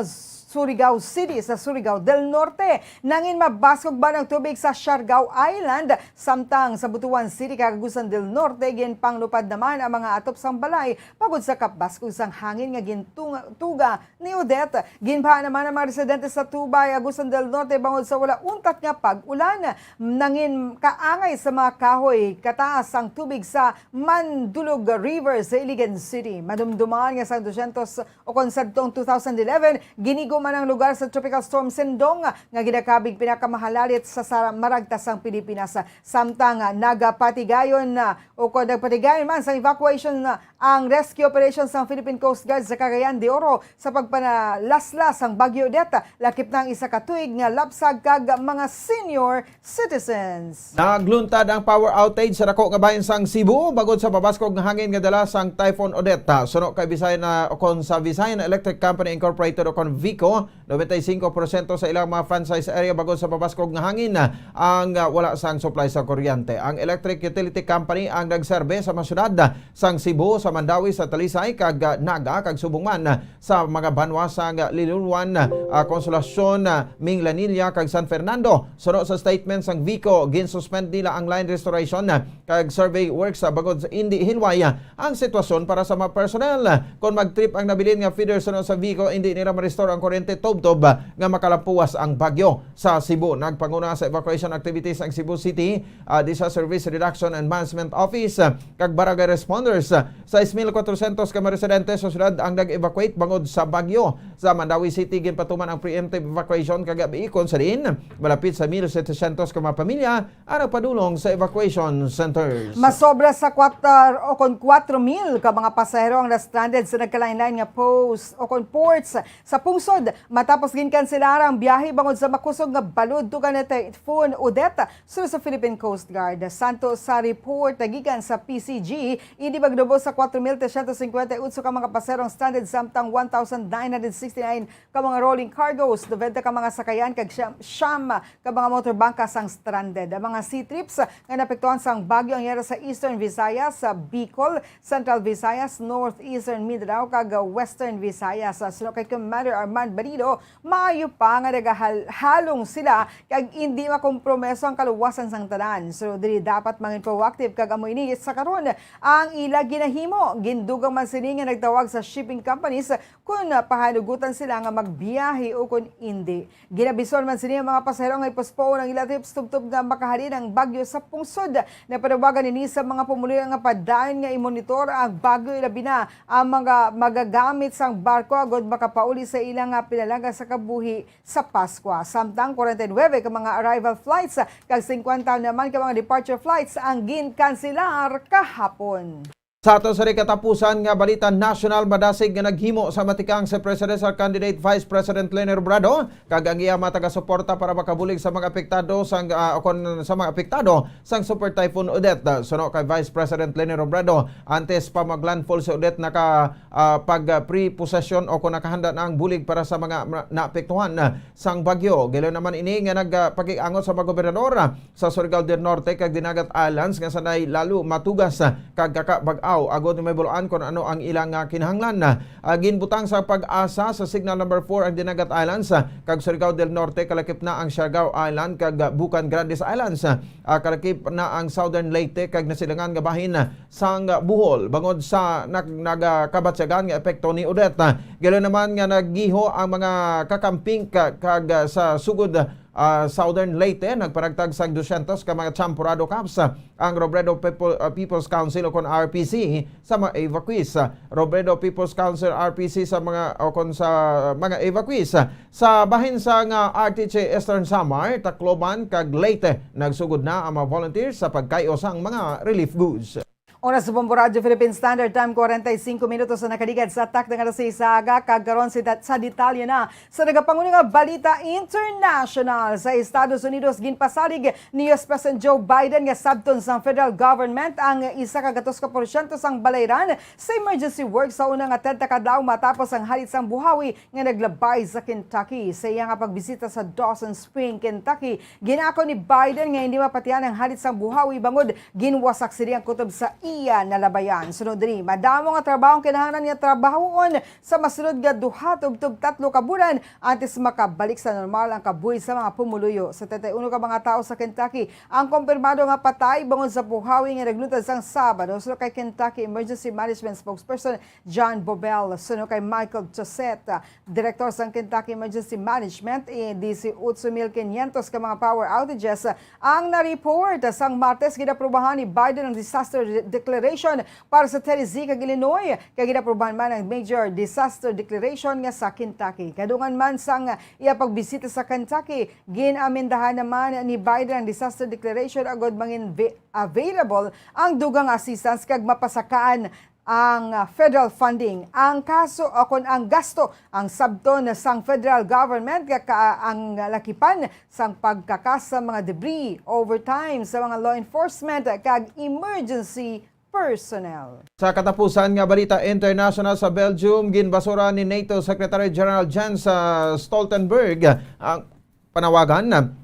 Surigao City sa Surigao del Norte. Nangin mabaskog man ang tubig sa Siargao Island, samtang sa Butuan City kag Agusan del Norte, ginpanglupad naman ang mga atop sang balay bangod sa kabaskog sang hangin nga gintuga ni Odette. Ginbaha naman ang mga residente sa Tubay, Agusan del Norte bangod sa wala untat nga pag-ulan. Nangin kaangay sa mga kahoy kataas ang tubig sa Mandulog River sa Iligan City. Madumduman nga sang doscientos o kon sadtong two thousand eleven, ginigo man ang lugar sa Tropical Storm Sendong nga ginakabig pinakamahalalit sa sara-, maragtas sang Pilipinas. Samtang nagapatigayon na o kon nagpatigayon man sa evacuation na ang rescue operation sang Philippine Coast Guard sa Cagayan de Oro sa pagpanalaslas sang Bagyo Odette, lakip na ang isa ka tuig nga lapsag kag mga senior citizens. Nagluntad ang power outage sa dako nga bahin sang Cebu bangod sa mabaskog nga hangin nga dala sang Typhoon Odette. Suno kay Visayan, o kon sa Visayan Electric Company Incorporated o kon VECO, noventa y cinco porsyento sa ilang mga franchise area bangod sa mabaskog nga hangin ang, ah, wala sang supply sa kuryente. Ang electric utility company ang nagserbe sa mga syudad sang Cebu, sa Mandaue, sa Talisay, kag, ah, Naga, kag subong man sa mga banwa sang Liloan, ah, Consolacion, ah, Minglanilla, kag San Fernando. Suno sa statement sang VECO, ginsuspend nila ang line restoration, ah, kag survey works, ah, bangod sa indi hinway, ah, ang sitwasyon para sa mga personnel. Kon mag-trip ang nabilin nga feeder suno sa VECO, indi nila ma-restore ang kuryente tubtob, ah, nga makalampuwas ang bagyo. Sa Cebu, nagpanguna sa evacuation activities ang Cebu City, ah, Disaster Risk Reduction and Management Office, ah, kag barangay responders. Ah, sais mil kwatrocientos ka mga residente sa syudad ang nag-evacuate bangod sa bagyo. Sa Mandaue City, ginpatuman ang preemptive evacuation kagabii, kon sa diin malapit sa mil setecientos ka mga pamilya ang nagpadulong sa evacuation centers. Masobra sa kwatro o kon kwatro mil ka mga pasahero ang na-stranded sa nagkalain-lain nga post o kon ports sa pungsod matapos ginkanselar ang biyahe bangod sa makusog nga balod tuga ni Typhoon Odette, suno sa Philippine Coast Guard. Santo sa report nga gikan sa P C G, indi magnubo sa kwatro mil trescientos cincuenta y ocho ka mga pasahero ang stranded, samtang one thousand nine hundred sixty-nine ka mga rolling cargos, noventa ka mga sakayan, kag siyam, siyam ka mga motorbangka sang stranded. Ang mga sea trips nga naapektuhan sang bagyo ang yara sa Eastern Visayas, sa Bicol, Central Visayas, Northeastern Mindanao, kag Western Visayas. Suno kay Commander Armand Balido, maayo pa nga nagahalong sila kag indi makompromiso ang kaluwasan sang tanan. So, dili dapat mangin proactive kag amo ini sa karon ang ila ginahimo. Gindugang man sini nga nagtawag sa shipping companies kon pahanugutan sila nga magbiyahe o kon indi. Ginabison man sini ang mga pasahero nga i-postpone ang ila trips tubtob nga makahalin ang bagyo sa pungsod. Napanawagan ini sa mga pumuluyo nga padayon nga i-monitor ang bagyo, ilabi na ang mga magagamit sang barko agod makapauli sa ila nga pinalangga sa kabuhi sa Paskwa. Samtang kwarenta y nuebe ka mga arrival flights kag singkwenta naman ka mga departure flights ang ginkanselar kahapon. Sa aton sa katapusan nga balita nasyonal, madasig nga naghimo sa matikang si presidential candidate Vice President Leni Robredo kag ang iya mga taga-suporta para makabulig sa mga apektado sang, ah, kon sa mga apektado sang Super Typhoon Odette. Suno kay Vice President Leni Robredo, antes pa mag-landfall si Odette, naka, ah, pag, ah, pre-possession o kon nakahanda na ang bulig para sa mga ma-, naapektuhan, ah, sang bagyo. Gilayon naman ini nga nagpakig-angot sa mga gobernador, ah, sa Surigao del Norte kag Dinagat Islands nga sanay lalo matugas, ah, kag kakabag-, agod nga mabal-an kon ano ang ilang, ah, kinahanglan. Ah, ginbutang sa PAGASA sa Signal Number Four ang Dinagat Islands, ah, kag Surigao del Norte, kalakip na ang Siargao Island kag, ah, Bucan Grandes Islands. Ah, kalakip na ang Southern Leyte kag nasilangan nga bahin, ah, sang Bohol bangod sa nag-, nagakabatyagan nga epekto ni Odette. Ah, galo naman nga naggiho ang mga kakamping ka-, kag, ah, sa sugod, ah, Southern Leyte, nagpanagtag sang dosyentos ka mga champorado cups, ah, ang Robredo People, ah, People's Council o kon R P C sa mga evacuees. Ah, Robredo People's Council, R P C, sa mga, o kon sa mga evacuees, ah, sa bahin sang R T H A Eastern Samar, Tacloban, kag Leyte, nagsugod na ang mga volunteers sa pagkayo sang mga relief goods. Oras sa Bombo Radyo Philippine Standard Time, kwarenta y cinco minutos na nakaligad sa takna nga alas seis sa aga, kag karon si dat-, sa detalye na sa nagapanguna nga balita international. Sa Estados Unidos, ginpasalig ni U S President Joe Biden nga sabton sang federal government ang isa ka gatos ka porsyento sang balayran sa emergency work sa una nga trenta ka adlaw matapos ang halit sang buhawi nga naglabay sa Kentucky. Sa iya nga pagbisita sa Dawson Spring, Kentucky, ginako ni Biden nga hindi mapatihan ang halit sang buhawi bangod ginwasak sini ang kutob sa iya nalabayan. Sunod diri, madamo nga trabaho ang kinahanglan nga trabahoon sa masunod nga duha tubtob tatlo ka bulan antes makabalik sa normal ang kabuhi sa mga pumuluyo. Setenta y uno ka mga tawo sa Kentucky ang kumpirmado nga patay bangod sa buhawi nga nagluntad sang Sabado, suno kay Kentucky Emergency Management Spokesperson John Bobel. Suno kay Michael Chosette, direktor sang Kentucky Emergency Management, eh, disiotso mil quinientos ka mga power outages ang na-report. Sang Martes, ginaprubahan ni Biden ang disaster de-, declaration para sa Tennessee kag Illinois, kag ginaprubahan man ang major disaster declaration nga sa Kentucky. Kadungan man sang iya pagbisita sa Kentucky, gin-amendahan naman ni Biden ang disaster declaration agod mangin vi-, available ang dugang assistance kag mapasakaan ang, ah, federal funding. Ang kaso o kon ang gasto ang sabton sang federal government nga ka-, ang lakipan sang pagkakas sa mga debris, overtime sa mga law enforcement kag emergency personnel. Sa katapusan nga balita international, sa Belgium, ginbasura ni NATO Secretary General Jens, ah, Stoltenberg ang panawagan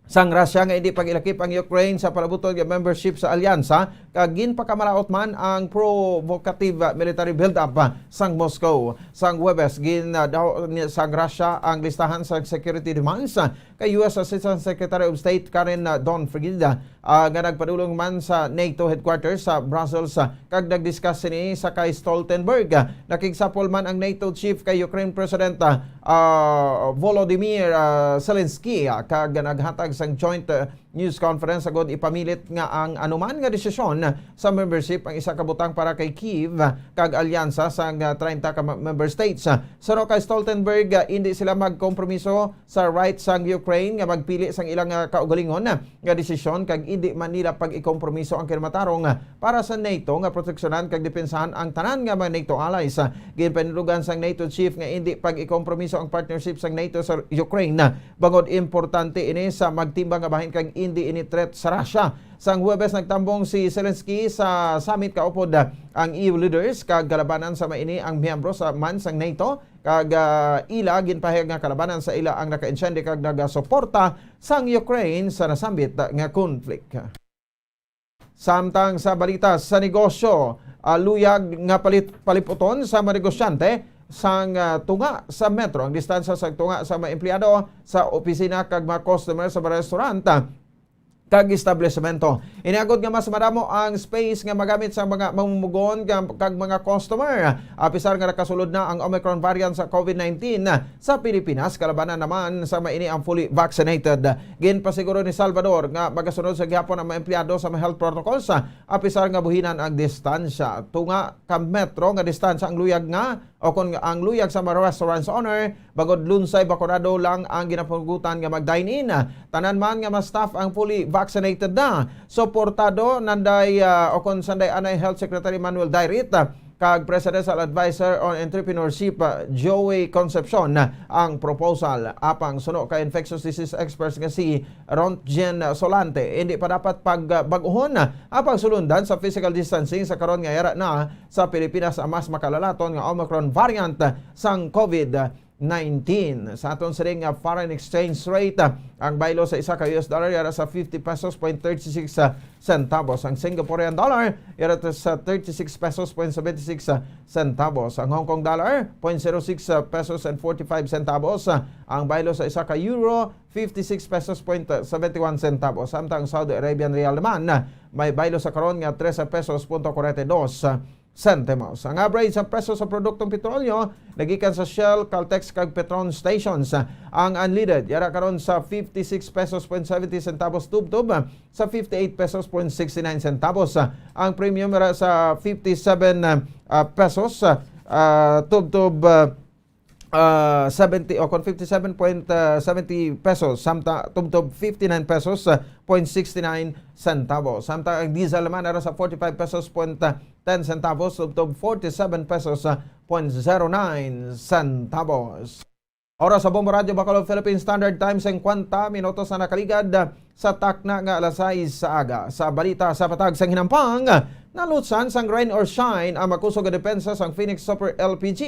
sang Russia nga hindi pag-ilakip ang Ukraine sa palabuton nga membership sa alyansa, kag ginpakamalaut man ang provocative military build-up sang Moscow. Sang Huwebes, gin-, ah, daw ni, sang Russia ang listahan sa security demands kay U S Assistant Secretary of State Karen, ah, Donfried, ah, nga nagpadulong man sa NATO headquarters sa Brussels, ah, kag nag-discuss sini sa kay Stoltenberg. Ah, nakigsapol man ang NATO chief kay Ukraine President, ah, ah, Volodymyr, ah, Zelensky, ah, kag naghatag sang joint, ah, news conference agud ipamilit nga ang anuman nga desisyon sa membership ang isa ka butang para kay Kyiv kag alyansa sang, ah, treinta ka ma-, member states. Suno kay Stoltenberg, ah, indi sila magkompromiso sa right sang Ukraine nga magpili sang ilang, ah, kaugalingon, ah, nga desisyon, kag indi man nila pag-ikompromiso ang kinamatarong, ah, para sa NATO nga proteksyonan kag depensahan ang tanan nga mga NATO allies. Ah, ginpahinulugan sang NATO chief nga indi pag-ikompromiso ang partnership sang NATO sa Ukraine, ah, bangod importante ini sa magtimbang nga bahin kag indi ini threat sa Russia. Sang Huwebes, nagtambong si Zelensky sa summit kaupod, ah, ang E U leaders, kag kalabanan sa maini ang miyembro sa man sang NATO, kag, ah, ila ginpahayag nga kalabanan sa ila ang nakainsyende kag nagasuporta sang Ukraine sa nasambit nga conflict. Samtang sa balita sa negosyo, ah, luyag nga palit-, paliputon sa mga negosyante sang, ah, tunga sa metro ang distansya sa tunga sa mga empleyado sa opisina kag mga customer sa mga restaurant, ah, kag establisemento. Iniagod nga mas madamo ang space nga magamit sa mga mamumugon kag, kag mga customer. Apisar nga nakasulod na ang Omicron variant sa COVID nineteen sa Pilipinas, kalabanan naman sa maini ang fully vaccinated. Ginpasiguro ni Salvador nga magasunod sa gihapon ang mga empleyado sa mga health protocols, apisar nga buhinan ang distansya. Tunga ka metro nga distansya ang luyag nga o kon ang luyag sa mga restaurants owner, bangod lunsay bakunado lang ang ginapanugtan nga mag-dine-in. Tanan man nga mga staff ang fully vaccinated na. Suportado nanday, ah, o kon sanday anay Health Secretary Manuel Dairit, ah, kag Presidential Advisor on Entrepreneurship, ah, Joey Concepcion, ah, ang proposal. Apang suno ka infectious disease experts nga si Rontgen Solante, hindi pa dapat pag-, ah, bag-ohon, ah, ang pagsulundan sa physical distancing sa karon nga yara na sa Pilipinas ang mas makalalaton nga Omicron variant sang COVID nineteen. Sa aton siring nga foreign exchange rate, ah, ang baylo sa isa ka U S dollar yara sa fifty pesos point thirty-six, ah, centavos. Ang Singaporean dollar yara ta sa thirty-six pesos point seventy-six, ah, centavos. Ang Hong Kong dollar, point zero six, ah, pesos and forty-five centavos. Ah, ang baylo sa isa ka euro, fifty-six pesos point seventy-one centavos. Samtang ang Saudi Arabian rial naman, ah, may baylo sa karon nga trese pesos punto kwarenta y dos, ah, sentimos. Ang average sa presyo sa produktong petrolyo nagikan sa Shell, Caltex, kag Petron stations. Ang unleaded yara karon sa fifty-six pesos point seventy centavos tubtob sa fifty-eight pesos point sixty-nine centavos. Ang premium yara sa fifty-seven, ah, pesos, ah, tubtob, ah, ah, seventy o kon fifty-seven point seventy pesos, samta tubtob fifty-nine pesos, ah, point sixty-nine centavos. Samtang ang diesel naman ara sa forty-five pesos point ten centavos tubtob forty-seven pesos, ah, point zero nine centavos. Oras sa Bombo Radyo Bacolod, Philippine Standard Time, singkwenta minutos na nakaligad, ah, sa takna nga alas sais sa aga. Sa balita sa patag sang hinampang, nalutsan sang rain or shine ang makusog nga depensa sang Phoenix Super L P G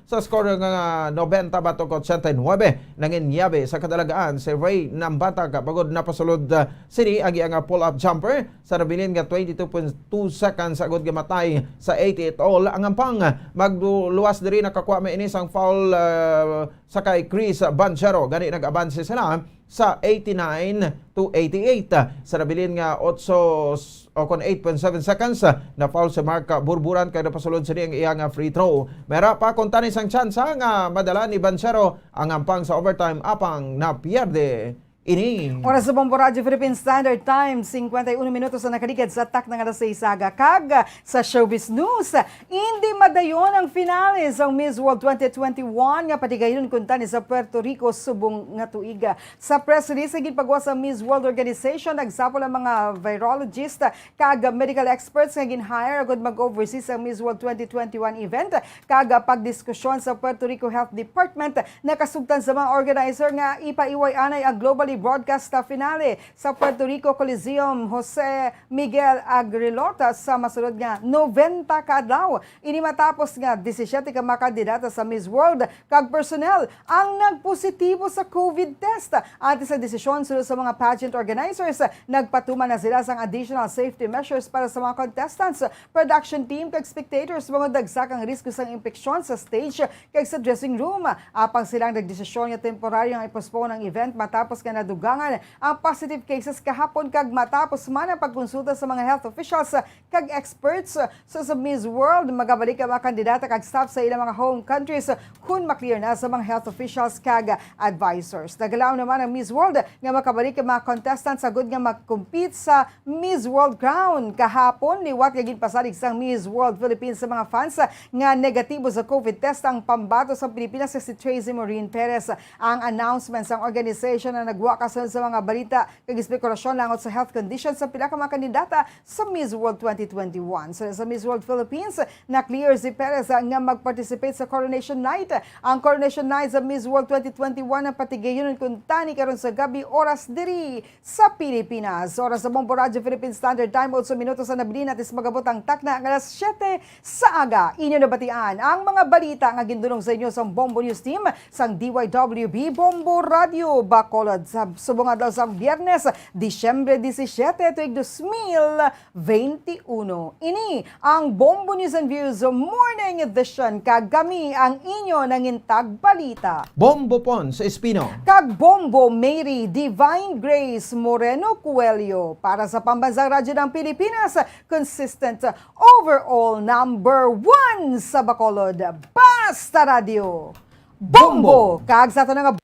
sa score nga nobenta batok ochenta y nuebe. Nanginyabi sa kadalagaan si Ray Nambata, bangod napasulod, ah, sini ang iya nga pull-up jumper sa nabilin nga twenty-two point two seconds agud nga matay sa eighty-eight all ang hampang. Magluwas diri nakakuha man ini sang foul, ah, sa kay Chris Banchero. Gani nag-abanse sila sa eighty-nine to eighty-eight. Sa nabilin nga otso s-, o kon eight point seven seconds, na-foul si Mark Burburan kag napasulod sini ang iya nga free throw. May ara pa kuntani sang tsansa nga madala ni Banchero ang hampang sa overtime, apang napierde ini. Oras sa Bombo Radyo Philippine Standard Time, singkwenta y uno minutos ang nakaligad sa takna nga alas sais sa aga. Kag sa showbiz news, indi madayon ang finale sang Miss World twenty twenty-one nga patigayon kuntani sa Puerto Rico subong nga tuig. Sa press release nga ginpagawa sa Miss World Organization, nagsapol ang mga virologist kag medical experts nga gin-hire agud mag-oversee sa Miss World twenty twenty-one event kag pagdiskusyon sa Puerto Rico Health Department. Nakasugtan sa mga organizer nga ipaiway anay ang globally broadcast na finale sa Puerto Rico Coliseum Jose Miguel Agrilota sa masunod nga nobenta ka adlaw. Ini matapos nga disisiete ka mga kandidata sa Miss World kag personnel ang nagpositibo sa COVID test. Antes sa desisyon, suno sa mga pageant organizers, nagpatuman na sila sang additional safety measures para sa mga contestants, production team, kag spectators, bangod dagsa kang risgo sang impeksyon sa stage kag sa dressing room. Apang sila ang nagdesisyon nga temporaryo nga i-postpone ang event matapos nga nadugangan ang positive cases kahapon kag matapos man ang pagkonsulta sa mga health officials kag experts sa, sa Miss World. Magabalik ang mga kandidata kag staff sa ilang mga home countries kon ma-clear na sa mga health officials kag advisors. Nagalaom naman ang Miss World nga makabalik ang mga contestants agud nga mag-compete sa Miss World Crown. Kahapon, liwat nga ginpasalig sang Miss World Philippines sa mga fans nga negatibo sa COVID test ang pambato sa Pilipinas nga si Tracy Maureen Perez. Ang announcement sang organization na nagwa kasunod sa mga balita kag espekulasyon laungot sa health condition sa pila ka mga kandidata sa Miss World twenty twenty-one. Sa, sa Miss World Philippines, na-clear si Perez nga mag-participate sa Coronation Night. Ang Coronation Night sa Miss World twenty twenty-one ang patigayon kuntani karon sa gab-i oras diri sa Pilipinas. Oras sa Bombo Radyo Philippine Standard Time, otso minutos ang nabilin, atis mag-abot ang takna nga alas siyete sa aga. Inyo nabatian ang mga balita nga gindunong sa inyo sang Bombo News Team sang D Y W B Bombo Radyo Bacolod sa subong adlaw sang Biyernes, Disyembre disisiete, tuig dos mil veintiuno. Ini ang Bombo News and Views Morning Edition, kag kami ang inyo nangintag balita, Bombo Pons Espino. Kag Bombo Mary Divine Grace Moreno Coelho para sa Pambansang Radyo ng Pilipinas, consistent overall number one sa Bacolod. Basta Radyo, Bombo! Bombo! Kag sa ato na nga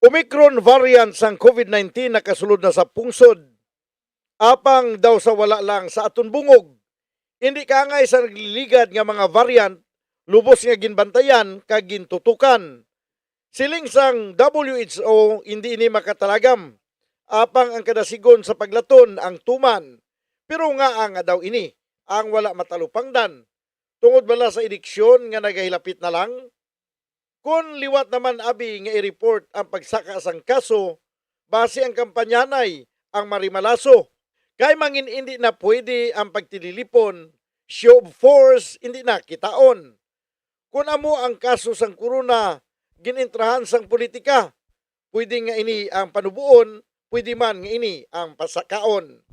Omicron variant sang COVID nineteen nakasulod na sa pungsod, apang daw sa wala lang sa aton bungog. Indi kaangay sa nagliligad nga mga variant, lubos nga ginbantayan kag gintutukan. Siling sang W H O, indi ini makatalagam, apang ang kadasigon sa paglaton ang tuman. Pero ngaa nga daw ini ang wala matalupangdan? Tungod bala sa eleksyon nga nagahilapit na lang? Kon liwat naman abi nga i-report ang pagsaka sang kaso, basi ang kampanyanay ang marimalaso, kay mangin indi na pwede ang pagtililipon, show of force indi na kitaon. Kun amo ang kaso sang korona, ginintrahan sang politika, pwede nga ini ang panuboon, pwede man nga ini ang pasakaon.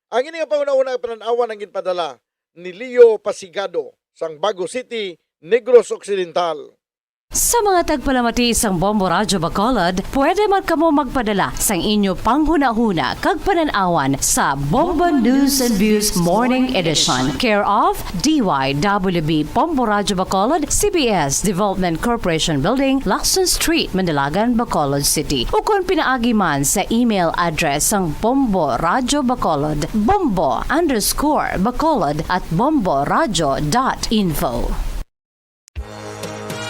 Ang ini nga panghunahuna panan-awan ang ginpadala ni Leo Pasigado sang Bago City, Negros Occidental. Sa mga tagpalamati sang Bombo Radyo Bacolod, pwede man kamo magpadala sang inyo panghunahuna kag panan-awan sa Bombo News and Views Morning Edition, care of D Y W B Bombo Radyo Bacolod, C B S Development Corporation Building, Lacson Street, Manalagan, Bacolod City, ukon pinaagi man sa email address sang Bombo Radyo Bacolod, bombo underscore bacolod at bomboradyo dot info.